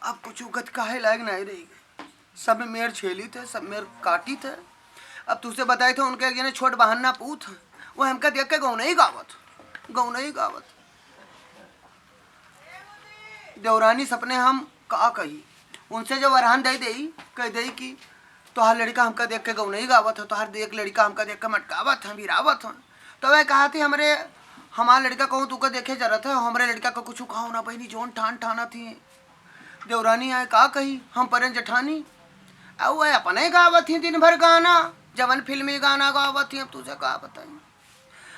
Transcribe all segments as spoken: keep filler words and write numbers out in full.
अब कुछ उगत काहे लायक नाहीं रही गए। सब मेर छेली थे, सब मेर काटी थे। अब तुझसे बताई थे, उनके एक जने छोट बहन ना पूत है, वो हमका देख के गौनई गावत, गौनई गावत। देवरानी सपने हम का कही, उनसे जब अरहन दे देई, कह देई कि तोहार लड़का हमका देख के गौनई गावत है, तोहार देख लड़का हमका देख के मटकावत है, बिरावत है। तो वह कहा थी, हमरे, हमार लड़का कहूँ तुका देखे जरत है, हमरे लड़का का कुछ कहो ना बहिनी, जौन ठान ठाना थी। देवरानी आए का कही, हम परेन जेठानी। अब वह अपने गावत ही दिन भर गाना, जवन फिल्मी गाना गावत ही, अब तुझे का बताई।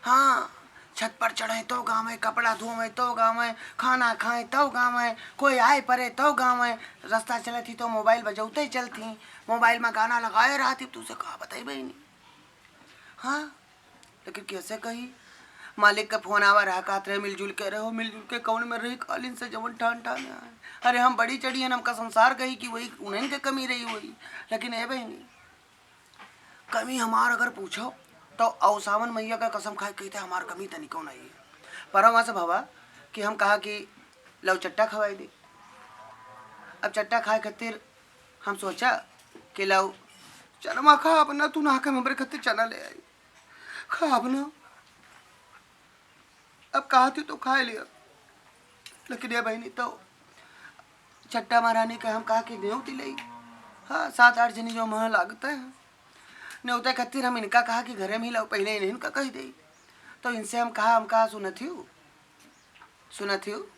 हाँ, छत पर चढ़े तो गावे, कपड़ा धोवे तो गावे, खाना खाए तो गावे, कोई आए परे तो गावे, रास्ता चलत ही तो मोबाइल बजौते ही चलती, मोबाइल में गाना लगाए रहती, तुझे का बताई बहिनी। हाँ, लेकिन कैसे कही, मालिक का फोन आवा रहा, कहत रहे, "मिलजुल के रहो, मिलजुल के कौन में रही, कालिन से जवन ठान ठान आए।" अरे, हम बड़ी चढ़ी हैं, हमका संसार कही कि वही उन्हन के कमी रही हुई, लेकिन ए बहिनी, कमी हमार अगर पूछो, तो औसावन मैया का कसम खाए कहिते हमार कमी तनिको नहीं है। पर वहाँ से भवा कि हम कहा कि लव चट्टा खवाई दे। अब चट्टा खाए खातिर हम सोचा कि लव चनमा खा, अपना तू ना के हमरे खातिर चना ले आई, खा अपना। अब कहा थी तो खाए लिया, लेकिन ये बहिनी तो चट्टा महारानी के हम कहा कि नेवती लई। हाँ, सात आठ जनी जो वहाँ लागते हैं, नेवते खातिर हम इनका कहा कि घरे में ही लाओ, पहले इन्हीं का कह दे। तो इनसे हम कहा, हम कहा, "सुनत हियो, सुनत हियो,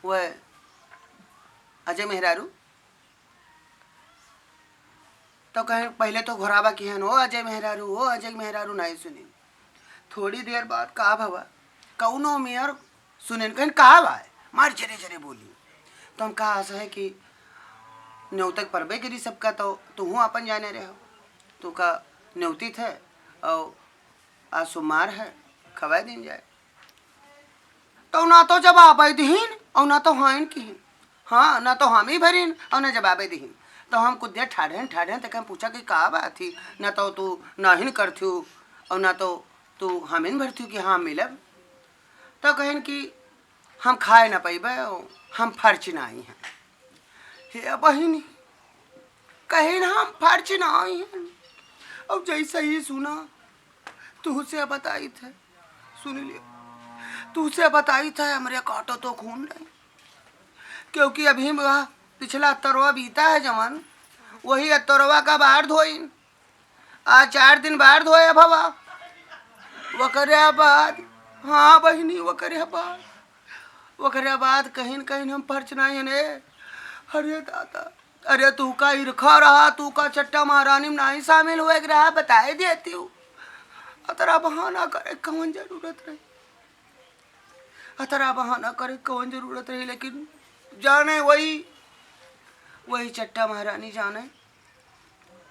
वह अजय मेहरारू।" तो कहें, पहले तो घोरावा की हन, "ओ अजय मेहरारू, ओ अजय मेहरारू," नहीं सुनी। थोड़ी देर बाद का भवा, कौनो मेयर सुनेन, कहेन, "का भाई?" मार जरे जरे बोली। तो हम कहा, "ऐसा है कि न्योतक परबे करी सबका, तो तू हूँ अपन जाने रहे हो, तू का न्योती थे, और आज सोमवार है, खवाए दिन जाए।" तो ना तो जवाब आई दिहिन, और ना तो हाँ किहिन। हाँ, ना तो हामी भरिन, और ना जवाबे दिहिन। तो हम कुछ देर ठाढ़ेन, ठाढ़ेन, तक हम पूछा कि का बात थी, ना तो तू नाहिन करथ्यू, और ना तो तू हमिन भरथ्यू कि हाँ मिलब। तो कहेन कि हम खाए ना पइबे, हम फर्च नाई हैं। हे बहिनी, कहेन हम फर्च नाई हैं। और जैसे ही सुना, तुहसे बताई थे, सुन लियो, तुहसे बताई थे, हमरे काटो तो खून नहीं, क्योंकि अभी वह पिछला अतरवा बीता है जवन, वही अतरवा का बाहर धोइन। आज चार दिन बाहर धोए भवा। वकरे बाद, हाँ बहिनी, वकरे बाद, वकरे बाद कहीं न कहीं हम फर्च नाई हने। अरे दादा, अरे तू का इरखा रहा, तू का चट्टा महारानी में नाई शामिल हुए के रहा, बताए देती हूँ। अतरा बहाना करे कौन जरूरत रही, अतरा बहाना करे कौन जरूरत रही, लेकिन जाने वही, वही चट्टा महारानी जाने।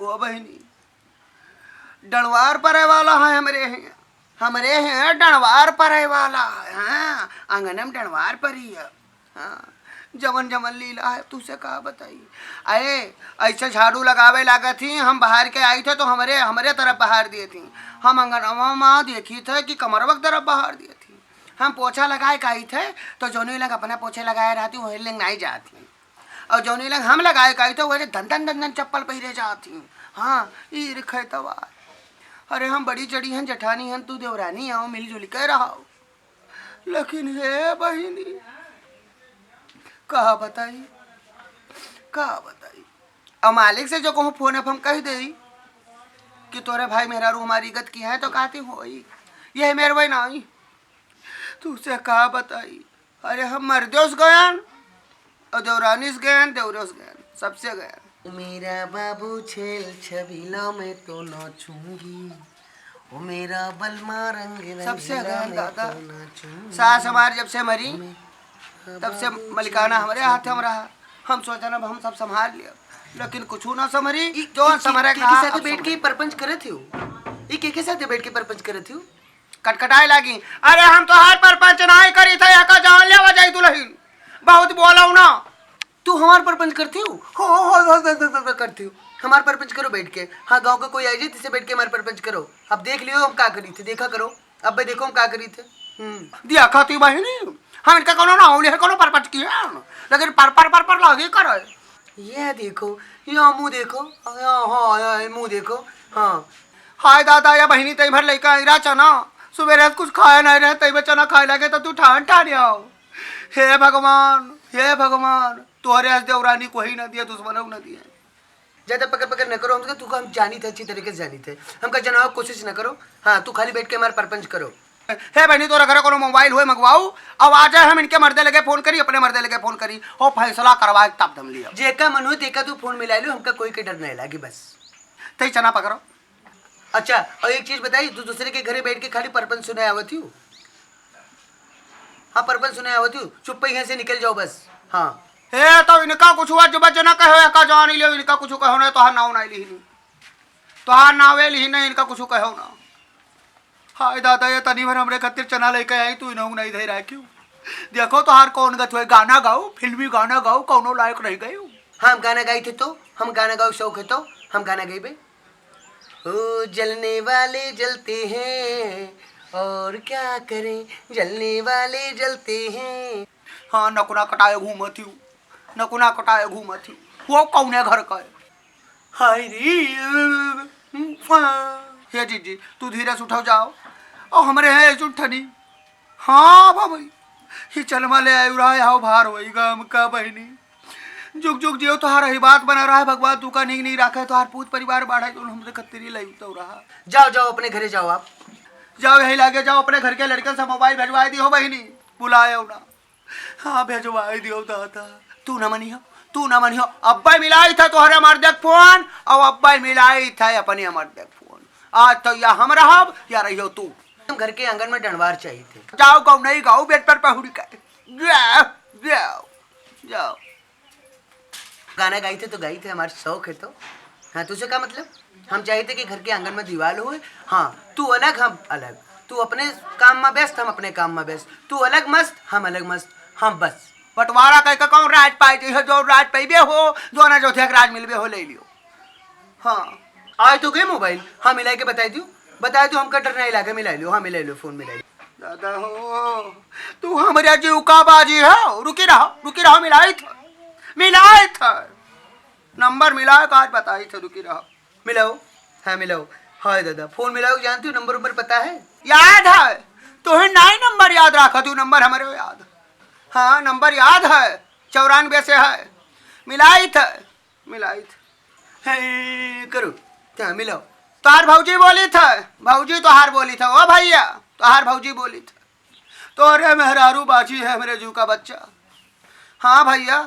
ओ बहिनी, डणवार परे वाला है हमरे हैं, हमरे हैं डणवार परे वाला है, हाँ, आंगन में डणवार परी है, हाँ, जवन जवन लीला है, तुझसे का बताई। अरे, ऐसे झाड़ू लगावे लागत ही, हम बाहर के आई थे तो हमरे, हमरे तरफ बाहर दिए थी, हम अंगनवा में देखी थे कि कमरवा की तरफ बाहर दिए थी, हम पोछा लगाए के आई थे, तो जौनी लग अपना पोछे लगाए रहती, वही लग नहीं जाती। और जौनी लग हम लगाए के आई थे, वही धन धन धन धन चप्पल पहिरे जाती। हाँ, ई रिखे तवार। अरे, हम बड़ी चढ़ी हन, जेठानी हन, तू देवरानी आओ, मिलजुल के रहो। लेकिन हे बहिनी, का बताई, का बताई। अब मालिक से जो कहूँ फोन, अब हम कह देई कि तोरे भाई मेहरारू हमारी इज्जत की है, तो कहती होई, "ये मेरे भाई नहीं, तुझसे का बताई।" अरे, हम मर्दोस गयन, और देवरानीस गयन, देवरोस गयन, सबसे गयन। मेरा बाबू छेल छबीला, मैं तो नाचूंगी। ओ मेरा बलमा रंग सबसे रंगीला, गयन मैं दादा। तो नाचूंगी। सास हमार जब से मरी, तब से मलिकाना हमरे हाथ में रहा। हम सोचन अब हम सब संभाल लिया, लेकिन कुछ ना संभरी। ई, जो ई, संभरे ई, का के साथे अब बैठ के संभरी। परपंच करत हो? ई के के साथे बैठ के परपंच करत हो? कटकटाए लागी, "अरे, हम तोहार परपंच नाई करी थे, यहाँ का जान लेवा जाई दुल्हन, बहुत बोलाऊ ना।" तू हमार परपंच करती हो? हो, हो, हो, हो, हो, हो, हो, करती हो। हमार परपंच करो बैठ के। हाँ, गाँव का कोई आई जाए, तिसे बैठ के हमार परपंच करो। अब देख लियो हम का करी थे, देखा करो। अब भाई देखो हम का करी थे। हम्म। देखा थी बहिनी, हम इनका कोनो नाव लिहे, कोनो परपंच की है, लेकिन पर, पर, पर, पर लागे करे। ये देखो, ये मुँह देखो, ये, हाँ, ये मुँह देखो, हाँ। हाय दादा, या बहिनी तई भर लइका आई रहा चना, सुबेरे से कुछ खाए नहीं रहे, तई में चना खाए लगे तो तू ठान ठान आओ। हे भगवान, हे भगवान, तोहरे अस देवरानी कोई ना दिया, दुश्मनों ना दिया। ज्यादा पकड़ पकड़ न करो, हमका तू, हम जानी थे, अच्छी तरीके से जानी थे, हमका जनावे कोशिश न करो। हाँ, तू खाली बैठ के हमारे परपंच करो। हे बहिनी, तोरा घरे कोनो मोबाइल होए मंगवाऊ, अब आ जाए, हम इनके मर्दे लगे फोन करी, अपने मर्दे लगे फोन करी, हो फैसला करवाए तब दम लिया। जेका मन हो तेका तू फोन मिला लो, हमका कोई के डर नहीं लागी बस। तई चना पकड़ो। अच्छा, और एक चीज बताई, तू दूसरे के घरे बैठ के खाली परपंच सुने आवत हूँ? हाँ, परपंच सुने आवत हूँ, चुप्पे यहाँ से निकल जाओ बस। हाँ। ए, तो इनका कुछ हुआ, जब जना कहो, का जान लियो, इनका कुछ कहो ना, तोहार नाव ना लिही, तोहार नावे लिही ना, इनका कुछ कहो ना। हाय दादा, ये तनी भर हमरे खातिर चना लेके आई, तू इन्हों नहीं धे रहा क्यों? देखो तोहार कौन गत हुए, गाना गाओ, फिल्मी गाना गाओ, कौनो लायक रह गए। हम गाना गाई थे तो, हम गाना गाओ शौक है तो, हम गाना गईबे। ओ जलने वाले जलते हैं, और क्या करें, जलने वाले जलते हैं। हाँ, नकुना कटाए घूमत हूँ, नकुना कटाए घूमत हूँ। वो कौने घर का है? हाय रे, हे जीजी, तू धीरे से उठाओ जाओ। और हमरे है जुठनी। हाँ बाबा, ये चलमा ले आयु रहा है, हाव भार होई गाम का बहिनी। जुग जुग जियो, तोहार ही बात बना रहा है भगवान, तू का नीक नीक राखे, तोहार पूत परिवार बाढ़े, जो हमरे खत्तरी लई तो रहा। जाओ, जाओ, अपने घरे जाओ आप। जाओ, यही लागे जाओ, अपने घर के लड़कन से मोबाइल भेजवाए दियो बहिनी, बुलायो ना। हाँ, भेजवाए दियो दादा। तू न मनियो, तू न मनियो। अब्बा मिलाई था तोहरे मर्दे के फोन, और अब्बा मिलाई था अपने मर्दे के फोन। आज तो या हम रहब, या रहियो तू। हम घर के आंगन में डंडवार चाहिए थे। जाओ, गाओ, नहीं गाओ, बेड पर पहुड़ी का। जाओ, जाओ, जाओ। गाना गाई थे तो गाई थे, हमार शौक है तो। हाँ, तुझे का मतलब? हम चाहिए थे कि घर के आंगन में दीवाल होए। हाँ, तू अलग, हम अलग। तू अपने काम में व्यस्त, हम अपने काम में व्यस्त। तू अलग मस्त, हम अलग मस्त। हाँ, बस। बंटवारा कह के कौन राज पाई जइहो? जो राज पइबे हो, जो ना जो थे राज मिलबे हो, ले लियो। हाँ। आए तो गए मोबाइल। हाँ, मिलाई के बताई दियो। बताई दियो, हमका डर नहीं लागे, मिलाई लियो। हाँ, मिलाई लियो, फोन मिलाई लियो। दादा हो, तू हमरे जीव का बाजी हो। रुकी रहो, रुकी रहो, मिलाई था। मिलाई था। नंबर मिलाए का आज बताई था, रुकी रहो। मिलाओ, हाँ, मिलाओ। हाय दादा, फोन मिलाओ, जानती हो, नंबर उम्बर पता है? याद है, तुम्हें नाई नंबर याद रखा, तू नंबर हमारे याद। हाँ, नंबर याद है, चौरानबे से है। मिलाई था, मिलाई था। हे, करो, क्या मिलाओ? तोहार भौजी बोली था, भौजी तोहार बोली था, ओ भैया, तोहार भौजी बोली था। तोरे मेहरारू बाजी है, हमरे जू का बच्चा। हाँ भैया,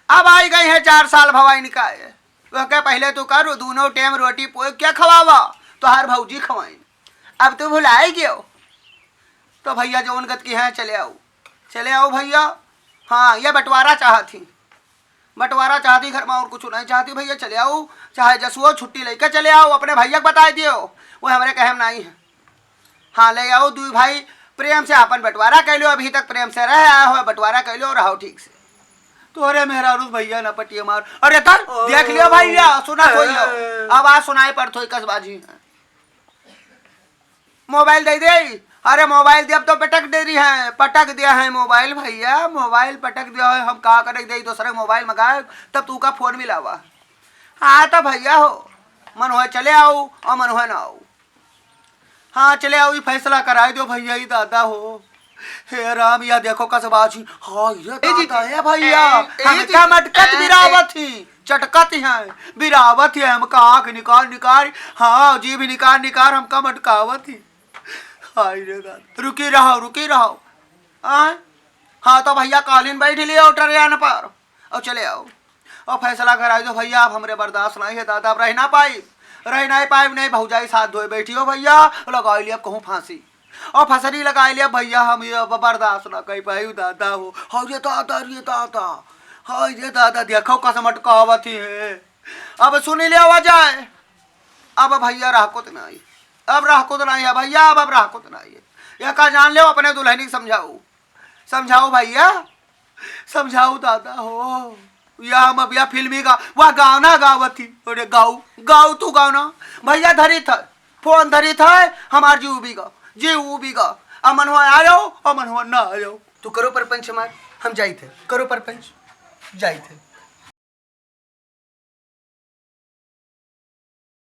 अब आई गई है चार साल भवाई निकाय। ओके पहले तू कर, दोनों टाइम रोटी पोए क्या खवावा? तोहार भौजी खवाइन। अब तू भुलाई गयो। तो भैया जौन गत की है, चले आओ, चले आओ भैया। हाँ, ये बंटवारा चाहत ही, बंटवारा चाहती, घर में और कुछ नहीं चाहती भैया। चले आओ, चाहे जसुओ छुट्टी लेके चले आओ, अपने भैया के बताई दियो, वो हमरे कहे में नहीं है। हाँ, ले आओ, दुई भाई प्रेम से आपन बंटवारा कर लो, अभी तक प्रेम से रह आए हो, बंटवारा कर लो, रहो ठीक से। तोरे मेहरारू भैया ना पटिए मार। अरे तर, देख लियो भैया, सुना कोई हो, आवाज सुनाई पड़त होई, कस बाजी है। मोबाइल दे दे। अरे मोबाइल दे, अब तो पटक दे रही है, पटक दिया है मोबाइल भैया, मोबाइल पटक दिया है, हम का करे दे, दूसरे मोबाइल मंगाए, तब तू का फोन मिलावा। हाँ तो भैया हो, मन होए चले आओ और मन होए ना आओ। हाँ चले आओ, ये फैसला कराए दो भैया, ये दादा हो। हे राम, या देखो कस बाजी। हाँ, ये ए जी, दादा, हे भैया, ए, ए हम जी, का मटकत ए, ए, बिरावत ही, चटकत ही हैं, बिरावत ही हमका आँख निकाल निकाल, हाँ, जीभ निकाल निकाल हमका मटकावत ही। हाय रे दादा, रुकी रहो, रुकी रहो। आय? हाँ, तो भैया कालीन बैठ लियो ट्रेन पर और चले आओ। और फैसला कराई दो भैया, अब हमरे बर्दाश्त नहीं है दादा, अब रह ना पाई, रह नहीं पाई, नहीं भौजाई साथ धोए बैठी हो भैया, लगाई लिया कहूँ फांसी। और फसरी लगाई लिया भैया, हम ये अब बर्दाश्त ना कर पाई दादा हो। हाँ ये दादा, ये दादा, हाँ ये दादा, देखो कसमट कहावत ही है। अब सुन लिया जाए, अब भैया रहकुत नहीं, अब रहकुत नहीं है भैया, अब, अब रहकुत नहीं है। यह का जान लो, अपने दुल्हनी के समझाओ, समझाओ भैया, समझाओ दादा हो। या हम अब या फिल्मी गा, वह गाना गावत ही। अरे गाऊ, गाऊ तू गाना। भैया धरी था, फोन धरी था, हमार जीव उबी गा, जीव उबी गा। अमनवा आयो, अमनवा ना आयो। तू करो परपंच हमार, हम जाइत है। करो परपंच, जाइत है।